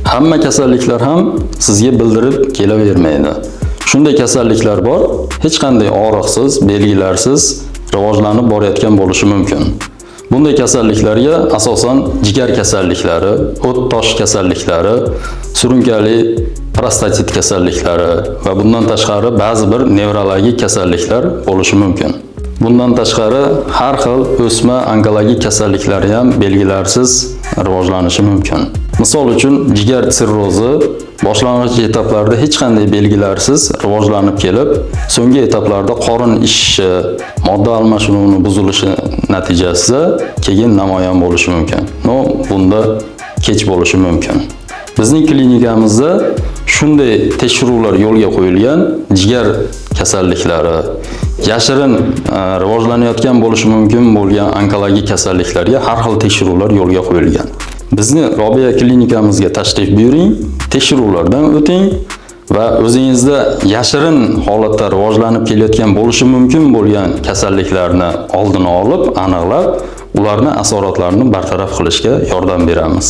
Hamma kasalliklar ham sizga bildirib kelavermaydi. Shunday kasalliklar bor, hech qanday og'riqsiz, belgilarsiz rivojlanib borayotgan bo'lishi mumkin. Bunday kasalliklarga asosan jigar kasalliklari, o't tosh kasalliklari, surunkali prostatit kasalliklari va bundan tashqari ba'zi bir nevrologik kasalliklar bo'lishi mumkin. Bundan tashqari har xil o'sma onkologik kasalliklari ham belgilarsiz rivojlanishi mumkin. Misol uchun, jigar sirrozi boshlang'ich etaplarda hech qanday belgilarsiz rivojlanib kelib, so'nggi etaplarda qorin ishishi, modda almashinuvini buzilishi natijasida keyin namoyon bo'lishi mumkin. Но, bunda kech bo'lishi mumkin. Bizning klinikamizda shunday tekshiruvlar yo'lga qo'yilgan: jigar kasalliklari, yashirin rivojlanayotgan bo'lishi mumkin bo'lgan onkologik kasalliklarga har xil tekshiruvlar yo'lga qo'yilgan. Bizni Robiya klinikamizga tashrif buyuring, tekshiruvlardan o'ting va o'zingizda yashirin holatda rivojlanib kelayotgan bo'lishi mumkin bo'lgan kasalliklarni oldini olib, aniqlab, ularni asoratlarini bartaraf qilishga yordam beramiz.